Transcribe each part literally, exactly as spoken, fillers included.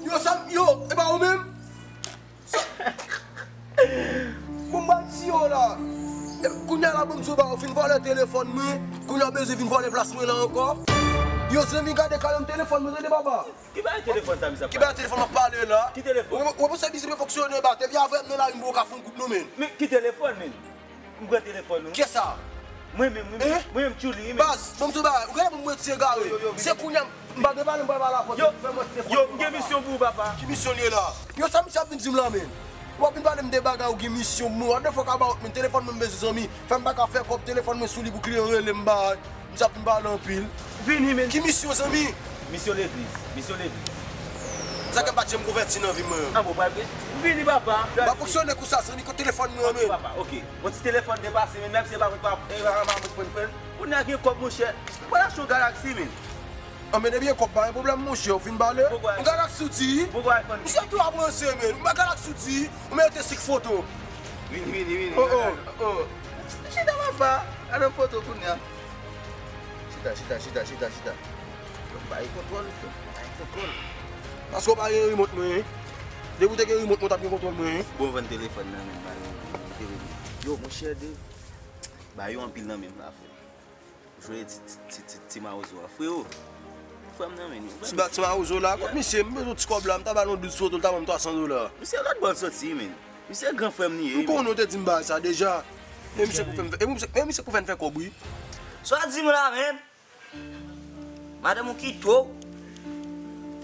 Yo, sa, yo, e pa ou menm? Sa, bon, m pral tiye w la. E, kounye a la, bon, m di w ba, ou fin vòlè telefòn mwen, kounye a w bezwen vin vòlè plas mwen la ankò. Yo, zanmi, gade kalòm telefòn mwen, tande, papa. Ki bagay telefòn sa, misye ap pale? Ki bagay telefòn m ap pale la? Ki telefòn? Ou, ou, ou se bizin fonksyone, ba, te vin avè m nan lari, m poko ka fè yon goud non, men. Men ki telefòn, men? M pran telefòn ou. Kiyès sa? Mwen menm, mwen menm, mwen menm Tchouli, wi, men. Baz, bon, m di w bagay, ou genlè pou m retire gare. Yo, yo, yo, vini. Se kounye a, m pa gen pale, m pral pale avè w. Yo, yo, m gen misyon pou ou, papa. Ki misyon li ye la? Yo, sa misye ap vin di m la, men? W ap vin pale m de bagay, ou gen misyon pou mwen. What the fuck about, men? Telefòn mwen m bezwen, zanmi. Fè m pa ka fè kòb, telefòn mwen sou li pou kliyan rele m, bay. Misye ap vin pale anpil. Vini, men. Ki misyon, zanmi? Misyon legliz. Misyon legliz. Sa ke m pa t janm konvèti nan vi mwen. An bon, pral vini. Vini, papa. M pa fonksyone konsa, zanmi, kot telefòn mwen an, men. Ok, papa, ok. Yon ti telefòn depase, men menm si e pa mwen, pa, e pa mwen pran, pran. Kounye a gen kòb, monchè. Mwen achte yon Galaxy, men. An, men depi gen kòb, pa gen pwoblèm, monchè, ou fin pale. Yon Galaxy ou di? Misye tou ap ranse, men. Yon Galaxy ou di? Ou mete senk foto. Vini, vini, vini. Oh, oh, oh. Chita, papa. Gade foto kounye a. Chita, chita, chita, chita, chita. Fòk bay kontwòl, fòk bay kontwòl. Paske w pa gen remòt mwen, hein? Depi w te gen remòt mwen, w t ap gen kontwòl mwen, hein? Bon, vann telefòn nan, men, bay yon telefòn. Yo, monchè, de, bay yo anpil nan menm la, frè. Jwe ti, ti, ti, ti, ti mawozo a. Freo, frè m nan, men. Ti ba, ti mawozo la, kot misye, m bezwen ti kòb la, m ta ba l yon douz foto, l ta ban m twa san dola. Misye lòt bò l soti, men. Misye gran frè m li ye, wi, men. M konnen w te di m bagay sa deja. E misye pou fè m fè, e misye, e misye pou fè n fè kòb, wi. Sa w di m la, men? Madanm ou kite w.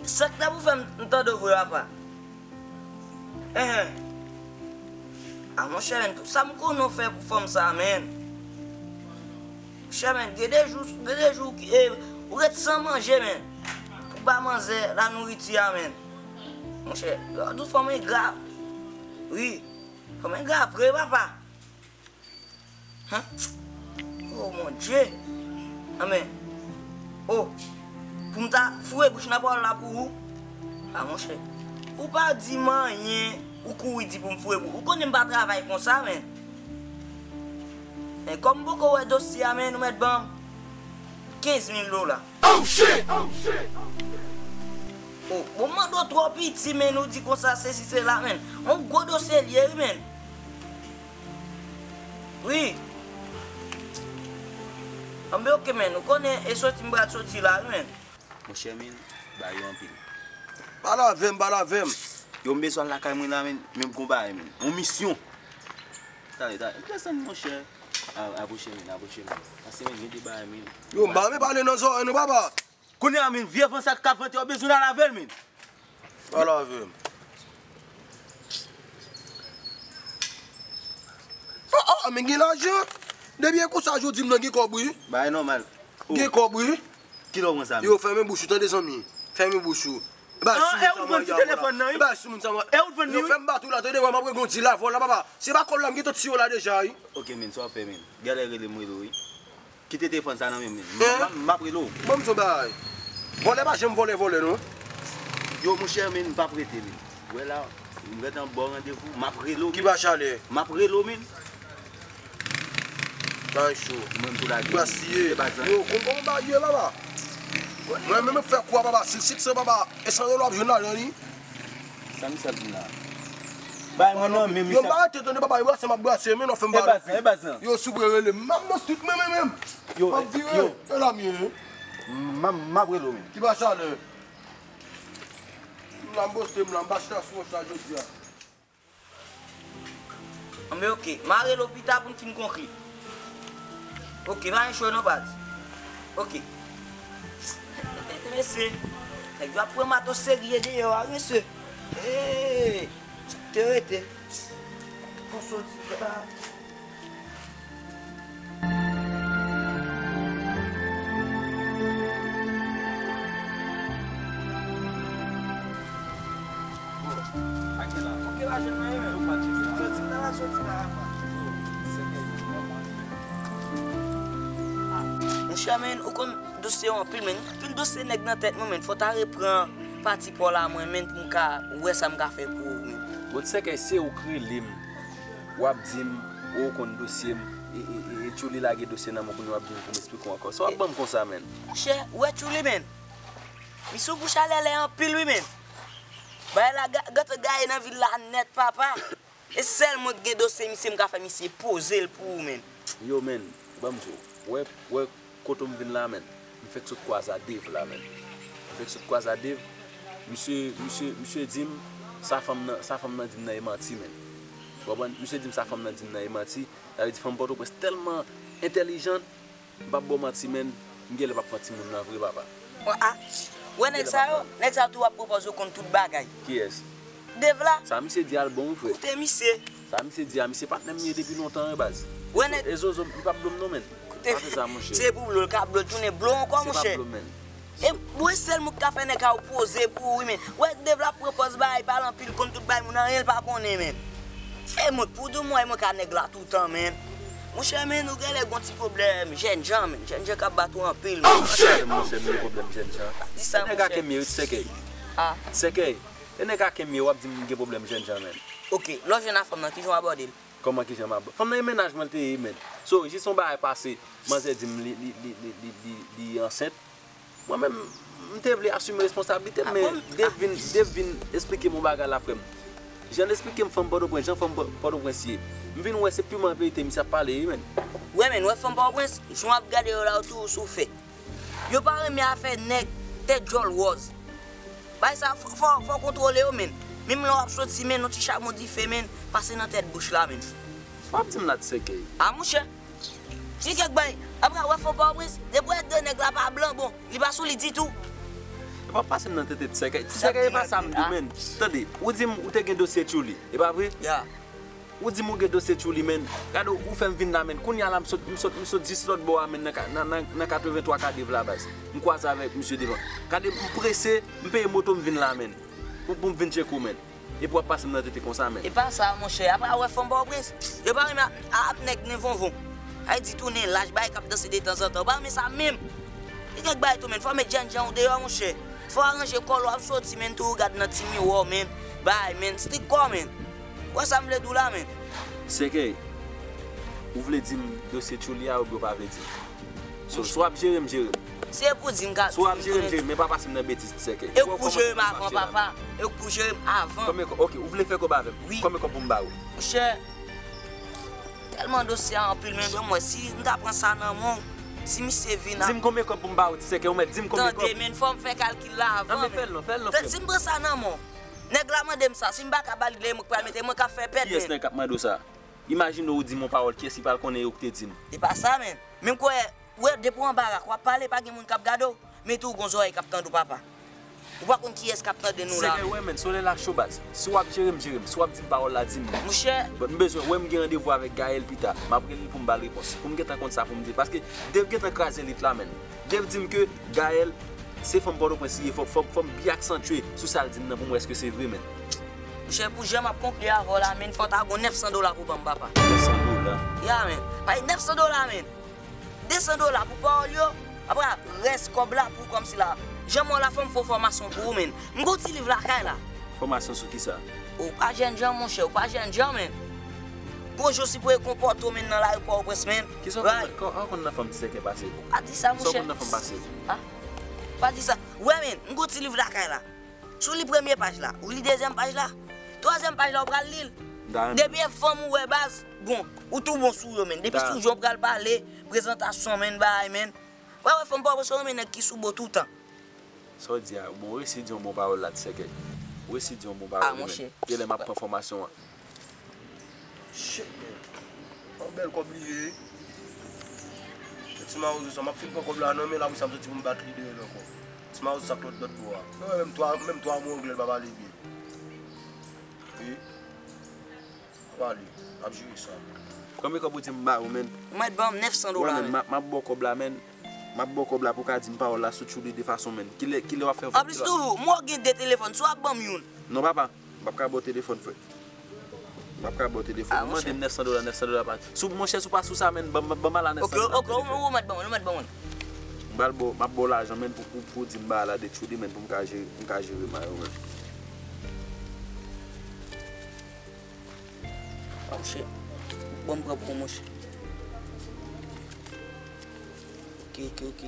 Sa k ta pou fè m, m tande w vre, papa? Enhen. A, monchè, men, tout sa m konnen w fè pou fanm sa, men. Monchè, men, gen de jou, gen de jou ki, e, ou ret san manje, men. Pou ba manzè la nouriti a, men. Monchè, yo di fanm engra. Wi. Fanm engra vre, papa. Hen? Oh, mon Dieu! Anben. Oh, pou m ta foure bouch nan pawòl la pou ou? A, monchè. Ou pa di m anyen, ou kouri di pou m foure bouch. Ou konnen m pa travay konsa, men. Men kòm m poko wè dosye a, men, ou mèt ban m kenz mil dola. Oh, shit! Oh, bon, m mande w twò piti, men, ou di konsa, sesi, sela, men. Yon gwo dosye l ye, wi, men. Wi. Anben, oke, men, ou konnen e soti m pral soti la, wi, men. Monchè, men, ba yo anpil. Pale avè m, pale avè m. Yo, m bezwen al lakay mwen la, men, men m gon bagay, men. Yon misyon. Talè, talè. Desann, monchè. A, apwoche, men, apwoche, men. Pase, men, gen de bagay, men. Yo, m pa renmen pale nan zòrèy nou, papa. Kounye a, men, vye van sa k ap vante, yo bezwen al avè l, men. Pale avè m. Oh, oh, men gen lajan. Depi e konsa, jodi m nan gen kòb, wi. Bagay nòmal. Oh. Gen kòb, wi. Kilè w pran sa, men? Yo, fèmen bouch ou, tande, zanmi. Fèmen bouch ou. E ba sou moun sa mwen. E ou t vann ti telefòn nan, wi? E ba sou moun sa mwen. E ou t vann li, wi? Yo, fè m bat ou la, tande, wè, m ap regle yon ti lavòl la, papa. Se pa kòb la, m gentan tiye w la deja, wi. Oke, men, sa w ap fè, men? Genlè rele m, rele w, wi. Kite telefòn sa nan men m, men. M, m, m ap rele w. Ban m di w bagay. Vòlè pa janm vòlè vòlè, non. Yo, monchè, men, m p ap rete, men. Wè la, m gentan ba w randevou, m ap rele w, men. Ki pa chalè? M ap rele w, men. Bagay cho. Mwen, m tou lage. Gaspiye. Se pa zan. Yo, konn kòman bagay yo ye, papa. Mwen menm, m fè kou a, papa. Si l sik san, papa, e san dola w ap jwenn ladan li. Sa misye ap di m la? Bay mwen non, men misye. Yo, m pa rete tande, papa, yo brase, m ap brase, men non, fè m pale. E baz lan, e baz lan. Yo, si w vle rele m, m ap nan street, men, men, men. Yo, m ap vire, yo. E la m ye. M, m, m ap rele w, men. Ki pa chalè? M la, m poste, m la, m pa chita sou wòch la jodi a. Anben, oke. M a rele w pita pou n fin konkli. Oke, pa gen cho non, baz. Oke. Mesye, nèg yo ap pran mato serye deyò a, mesye. Hey! Te rete. Pou soti la. Monchè, men, ou konn dosye yo anpil, men. Anpil dosye nèg nan tèt mwen, men. Fò w ta repran pati pa w la, mwen, men, pou m ka wè sa m ka fè pou ou, men. Bon, ti sèkèy, se ou k rele m. W ap di m, ou konn dosye m, e, e, e, e Tchouli lage dosye nan men w kounye a, w ap di m pou m eksplike w ankò. Sa w ap ban m konsa, men? Monchè, ou wè Tchouli, men? Misye ou bouch a lèlè anpil, wi, men. Bay la ga- gate gaye nan vil la nèt, papa. E sèl mwen ki gen dosye misye, m ka fè misye poze l pou ou, menn. Yo, menn, ban m di w. Wè, wè, kote m vin la, menn. M fèk sot kwaze a Dave la, menn. M fèk sot kwaze a Dave. Misye, misye, misye di m, sa fanm nan, sa fanm nan di m nan e manti, menn. Ou konprann? Misye di m sa fanm nan di m nan e manti. Sa vle di fanm Pòtoprens tèlman entèlijan, m p ap ba w manti, menn, m genlè p ap pran timoun nan vre, papa. Wè, a, wè nèg sa yo, nèg sa yo tou ap pwopòze w konn tout bagay. Kiyès? Dave la. Sa misye di a l bon, wi, frè. Koute misye. Sa misye di a, misye patnè m ye depi lontan, wi, baz. Wè nèg. E Zozo, li p ap blo m non, menn. Koute, pa fè sa, monchè. Se pou blo l ka blo l tounen blo ankò, monchè. Se pa blo m, menn. E mwen sèl moun ki ka fè nèg sa yo poze pou ou, wi, men. Wè, Dave la pran pòz bagay, pale anpil, konn tout bagay, moun anyen l pa konnen, men. E mwen, pou di mwen, mwen ka nèg la toutan, men. Monchè, men, nou genlè gon ti pwoblèm, jènjan, men. Jènjan k ap bat ou anpil, men. Monchè, monchè, m gen pwoblèm jènjan. Di sa, monchè. E nèg a Kemye, wi, ti sèkèy. A. Ti sèkèy. E nèg a Kemye, w ap di m gen pwoblèm jènjan, men. Oke, lè w jwenn a fanm nan, kijan w abòde l? Kòman, kijan m abòde? Fanm nan e mennaj mwen l te ye, men. So, jis yon bagay pase, manzè di m li, li, li, li, li, li, li ansent. Mwen menm, m te vle asime responsablite m, men Dave vin, Dave vin esplike m yon bagay la, frè m. Jan l esplike m fanm Pòtoprens, jan fanm Pò- Pòtoprens ye. M vin wè se piman verite misye ap pale, wi, menn. Wè, menn, wè fanm Pòtoprens, jan w ap gade yo la, yo toujou sou fè. Yo pa renmen afè nèg tèt djòl wòz. Bagay sa, fò, fò, fò w kontwole yo, menn. Menm lè w ap soti, menn, yon ti chabon dife, menn, pase nan tèt bouch la, menn. Sa w ap di m la, ti sèkèy? A, monchè. Gen kèk bagay, apre wè fanm Pòtoprens, depi w wè de nèg la pa blan, bon, li pa sou li ditou. E pa pase m nan tete ti sèkèy. Ti sèkèy, e pa sa m di, menn. Tande, ou di m ou te gen dosye Tchouli, e pa vre? Ya. Ou di m ou gen dosye Tchouli, menn. Gade, ou fè m vin la, menn. Kounye a la, m sot, m sot, m sot jis lòt bò a, menn, nan ka- nan, nan, nan katreven twa ka Dave la, baz. M kwaze avèk misye devan. Gade, m prese, m peye moto, m vin la, menn. Pou, pou m vin tcheke w, menn. Epi w ap pase m nan tete konsa, menn. E pa sa, monchè. Apre a wè fanm Pòtoprens, yo pa renmen ap, ap nèg nen vonvon. Ay di tounen laj, bay k ap danse detanzantan. Yo pa renmen sa menm. Gen kèk bagay tou, menn. Fò w met jènjan w deyò, monchè. Fò w aranje kò l, w ap soti, menn, tou w gad nan ti miwa w, menn. Bay, menn. Strik kò w, menn. Ou wè sa m vle di w la, menn? Sèkèy, ou vle di m dosye Tchouli a oubyen w pa vle di m? So, si w ap jere m, jere m. Se pou di m ka. Si w ap jere m, jere m, men pa pase m nan betiz, ti sèkèy. E w k pou jere m avan, papa. E w k pou jere m avan. Konbyen kòb? Oke, ou vle fè kòb avè m? Wi. Konbyen kòb pou m ba ou? Monchè, tèlman dosye a anpil, men ban m wè si m ta pran sa nan men w, si misye vin a. Di m konbyen kòb pou m ba ou, ti sèkèy, ou mèt di m konbyen kòb. Tande, men fò m fè kalkil la avan. Tande, men fè l non, fè l non, frè m. Si m pran sa nan men w, nèg la mande m sa, si m pa ka ba li, lè mwen k pral mete, mwen k ap fè pèd, men. Kiyès nèg k ap mande w sa? Imajine w di m yon pawòl, kiyès ki pral konnen e w k te di m? E pa sa, men. Men m kwè, wè, depi w anba rak, w ap pale, pa gen moun k ap gade w. Men tou, w gon zòrèy k ap tande w, papa. Ou pa konn kiyès k ap tande nou la. Sèkèy, wè, men, solèy la cho, baz. Si w ap jere m, jere m. Si w ap di m pawòl la, di m li. Monchè. But m bezwen, wè, m gen randevou avèk Gaël pita. M ap rele l pou m ba l repons. Pou m gentan konn sa pou m di. Paske Dave gentan kraze lit la, men. Dave di m ke Gaël se fanm Pòtoprens li ye. Fò, fò, fò m byen aksantye sou sa l di m nan pou m wè èske se vre, men. Monchè, pou jan m ap konkli avè w la, men, fò w ta gon nèf san dola pou ban m, papa. Nèf san dola? Ya, men. Bay nèf san dola, men. De san dola pou pawòl yo, apre rès kòb la pou kòmsi la. Jan m wè w la, fò m fè yon fòmasyon pou ou, men. M gon ti liv lakay la. Fòmasyon sou kisa? Ou pa jènjan, monchè, ou pa jènjan, men. Gon jan w sipoze konpòte w, men, nan lari Pòtoprens, men. Kisa w konn, kò- kò- konn nan fanm ti sèkèy pase? Ou pa di sa, monchè. Sa w konn nan fanm pase? Ha? Ou pa di sa. Wè, men, m gon ti liv lakay la. Si w li premye paj la, ou li dezyèm paj la, twazyèm paj la, ou pral li l. Depi e fanm ou wè, baz, bon, ou tou bon sou yo, men. Depi sou jan w pral pale, prezantasyon, men, bagay, men. Wè, wè, fanm pa bezwen renmen nèg ki sou bo toutan. Sa w di a, bon, w resi di yon bon pawòl la, ti sèkèy. W resi di yon bon pawòl, men. Genlè m ap pran fòmasyon an. Shit, man. Yon bèl kòb li ye. Ti mawozo sa, m ap fin pran kòb la nan men l, apre sa m soti pou m bat li deyò l ankò. Ti mawozo sa k lòt, lòt bò a. Non, menm twa, menm twa mo anglè l pa pale byen. Wi. Pa pale. N ap jere sa. Konbyen kòb ou di m ba ou, menn? Ou mèt ban m nèf san dola, menn. M ap, m ap ba w kòb la, menn. M ap ba w kòb la pou w ka di m pawòl la sou Tchouli de fason, menn. Kilè, kilè w ap fè vòt la? Anplis tou, m wè w gen de telefòn, si w ap ban m youn. Non, papa. M p ap ka ba w telefòn, frè. M p ap ka ba w telefòn. Ou mande m nèf san dola, nèf san dola pa. Sou, monchè, si w pa sou sa, menn, ban, ban, ban m al a nèf san dola. Oke, oke, ou, ou mèt ban mwen, ou mèt ban mwen. M pral ba w, m ap ba w lajan, menn, pou, pou, pou w di m bagay la de Tchouli, menn, pou m ka jere, pou m ka jere mayo, menn. Ah, monchè. Ban m pran pou ou, monchè. Oke, oke, oke.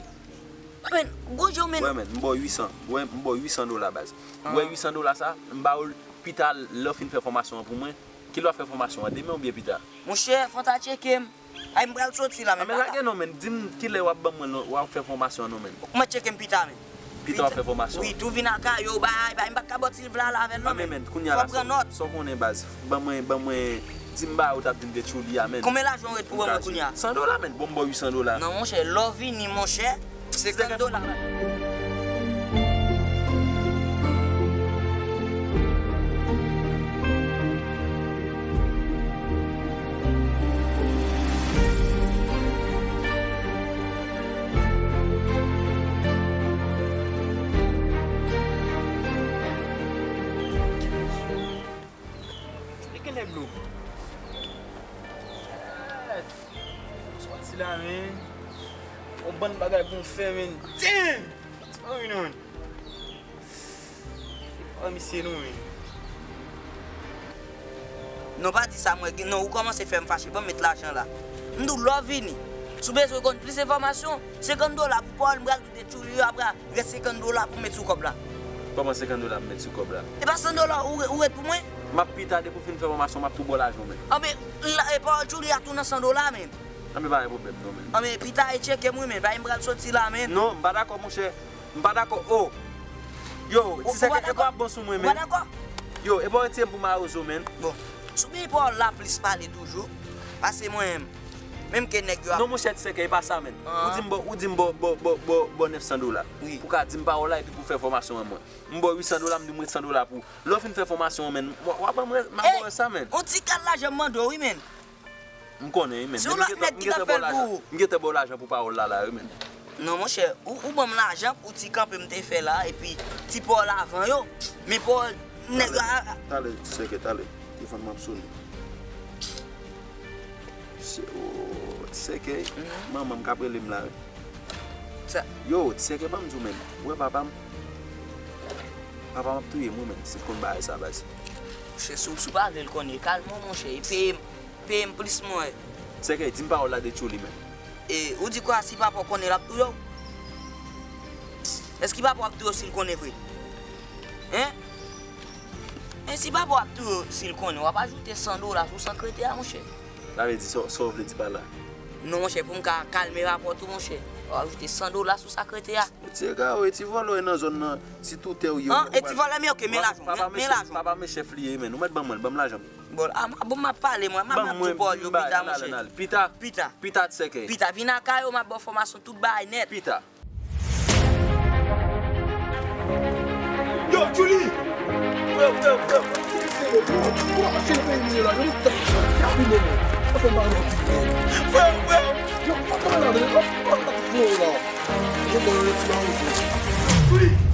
Men, gwo je w, men. Wè, men, m ba w uit san. Wè, m ba w uit san dola, baz. Ou wè uit san dola sa, m ba w l pita lè w fin fè fòmasyon an pou mwen. Kilè w ap fè fòmasyon an, demen oubyen pita? Monchè, fò w ta tcheke m. Ay, m pral soti la, men. A, men lage non, men. Di m kilè w ap ban mwen, w ap fè fòmasyon an non, men. Mwen tcheke m pita, men. Pita w ap fè fòmasyon an? Wi, tou vin ak Kayo, bay, bay, m pa ka ba w ti vla la avè l non, men. Men, men, kounye a la, sa w konnen, baz. Ban mwen, ban mwen, di m ba ou t ap di m te tchouli a, men. Konbyen lajan w ret pou ban mwen kounye a? San dola, men. Bon, m ba w uit san dola. Non, monchè, lè w vini, monchè, senkant dola. E genlè blo. Sòti la, men. Yon bann bagay pou m fè, men. Damn! Sòti pa wi non, men. Sòti pa misye non, men. Non, pa di sa, mwen. Non, ou kòmanse fè m fache. Ban m met lajan la. M di w lè w vini. Si w bezwen konn plis enfòmasyon, senkant dola pou Paul, m pral de Tchouli yo, apre rès senkant dola pou met sou kòb la. Kòman senkant dola pou met sou kòb la? E pa san dola ou, ou ret pou mwen? M ap pita depi w fin fè fòmasyon, m ap tou ba w lajan w, men. Anben, la, e pa Tchouli a tou nan san dola, men. Anben, pa gen pwoblèm, non, men. Anben, pita e tcheke m, wi, men. Pa m pral soti la, men. Non, m pa dakò, monchè. M pa dakò. O! Yo, ti sèkè, e pa bon sou mwen, men. Ou pa dakò? Yo, e pa w retire m pou mawozo, men. Bon, si w gen pawòl la plis pale toujou, pase mwen menm. Menm ke nèg yo ap... Non, monchè, ti sèkè, e pa sa, men. Ou di m ba w, ou di m ba w, ba w, ba w, ba w, ba w nèf san dola. Wi. Pou w ka di m pawòl la epi pou w fè fòmasyon an mwen. M ba w uit san dola, m di m ret san dola pou. Lè w fin fè fòmasyon an, men, w a, w a ban m rès, m a ba w rès sa, men. Yon ti kal lajan m mande w, wi, men. M konnen, wi, men. Se yon lòt nèg ki t ap fè l pou ou. M gentan ba w lajan pou pawòl la, la, wi, men. Non, monchè, ou, ou ban m lajan pou ti kanpe m te fè la, epi ti pawòl avan yo. Men pawòl nèg la. Talè, talè, ti sèkè, talè. Telefòn mwen ap sonnen. Se, o, ti sèkè, manman m k ap rele m la, wi. Sa. Yo, ti sèkè, ban m di w, men. Ou wè papa m? Papa m ap touye m, wi, men, si l konn bagay sa, baz. Monchè, si w, si w pa vle l konnen, kalme w, monchè, e peye m, peye m plis mwen. Ti sèkè, di m pawòl la de Tchouli, men. E, ou di kwa si papa w konnen l ap touye w? Èske papa w ap touye w si l konnen vre? Hein? Men si papa w ap touye w si l konnen, w ap ajoute san dola sou sekrete a, monchè. Sa vle di, sa, sa w vle di pa la? Non, monchè, pou m ka kalme rapò tou, monchè. W ap ajoute san dola sou sekrete a. Ti ega, e ti vòlò e nan zòn nan, ti toutè w ye. An, e ti vòlò, men oke, men lajan, men lajan. Papa men chèf li ye, men. Ou mèt ban mwen, ban m lajan. Bon, a, bon, m ap pale, mwen, m ap, m ap tou pawòl yo pita, monchè. Pita. Pita. Pita, ti sèkè. Pita, vin ak yo, m ap ba w fòmasyon tout bagay nèt. Pita. Yo, Tchouli! Frè, frè, frè, frè, se yo, yo, yo, machin peyi nou ye la, yo, nou tap, tap vin, men. Sa fè mal, frè, frè! Yo, pa, pa, la, la, la, la, la, la. Yo, bon, yo, yo, yo, yo. Tchouli!